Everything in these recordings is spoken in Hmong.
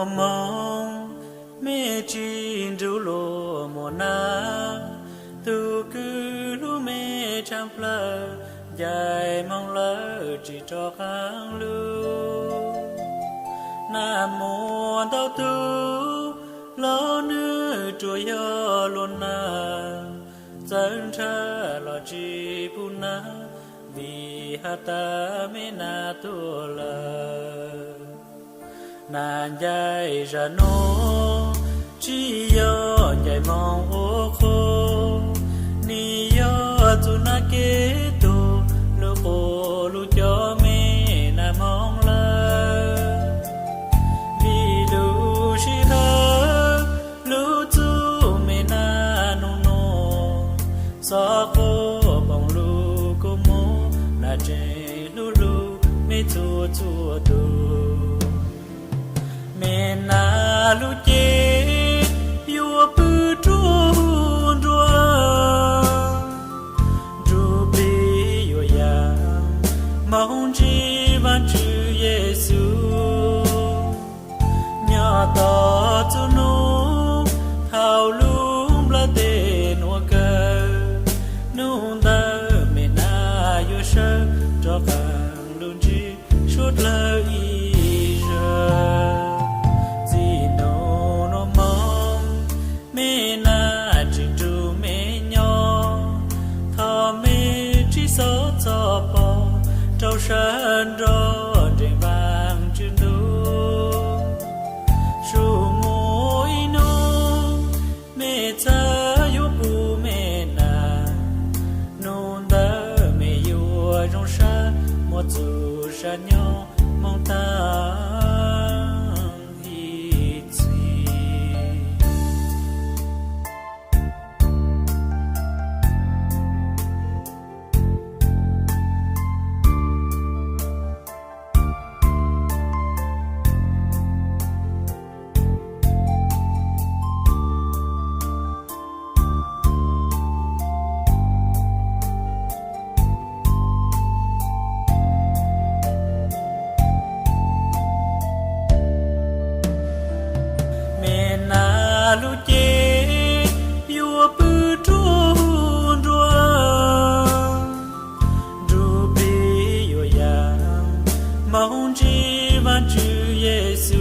Moog, mej tsi nrug luas muas nab, tug kws hlub mej tshaav plawg, ncaim moog lawm tsi rov qaab lug. Nag muaj ntau tug, los nwg tsuas yog luas nag, txawv nrhag los tsi pum nab, vim has tas mej nab tuag lawm. Nag ncaim zag nuav tsi yog ncaim moog ua qhua, nwg yog txuj nab kev tug lug quas lug cov mej nab moog lawm. Vim lub sij hawm lub txuj mej nab nuav nuav, xob quas poob lub kua muag, nab tseem hlub hlub mej txhua txhua tug. Mej nab lub cev yuav pw ruaj nruab, nrug plig yuav yaam moog ntsib Vaajtswv Yexus. Nyob tog txug nub thaus lub nplaj teb nuav kawg, nub ntawd mej nab yuav sawv rov qaab lug ntsib suav dlawg ib zag. Txij nub nuav moog, mej nab tsi nrug mej nyob, thov mej tsi xob txhov pog rau sawv nrog nreeg Vaajtswv ntuj. Sub muaj ib nub, mej txhad yuav pum mej nab, nub ntawd mej yuav zoo sab, muaj txuj sam nyob moog taag ib txhis. Mej nab lub cev yuav pw ruaj nruab, nrug plig yuav yaam moog ntsib Vaajtswv Yexus.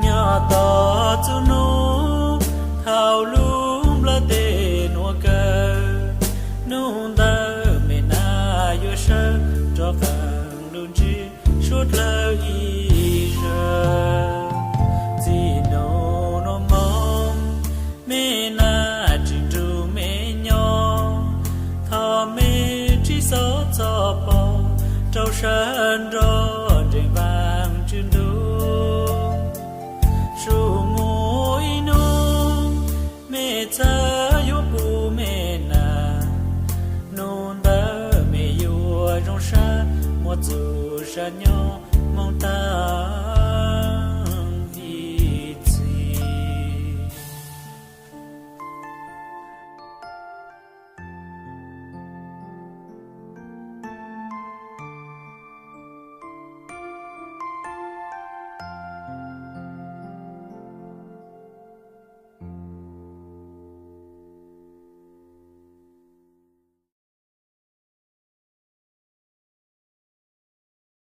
Nyob tog txug nub thaus lub nplaj teb nuav kawg, nub ntawd mej nab yuav sawv rov qaab lug ntsib suav dlawg ib zag. Txij nub nuav moog, mej nab tsi nrug mej nyob, thov mej tsi xob txhov pog rau sawv nrog nreeg Vaajtswv ntuj. Sub muaj ib nub, mej txhad yuav pum mej nab, nub ntawd mej yuav zoo sab, muaj txuj sam nyob moog taag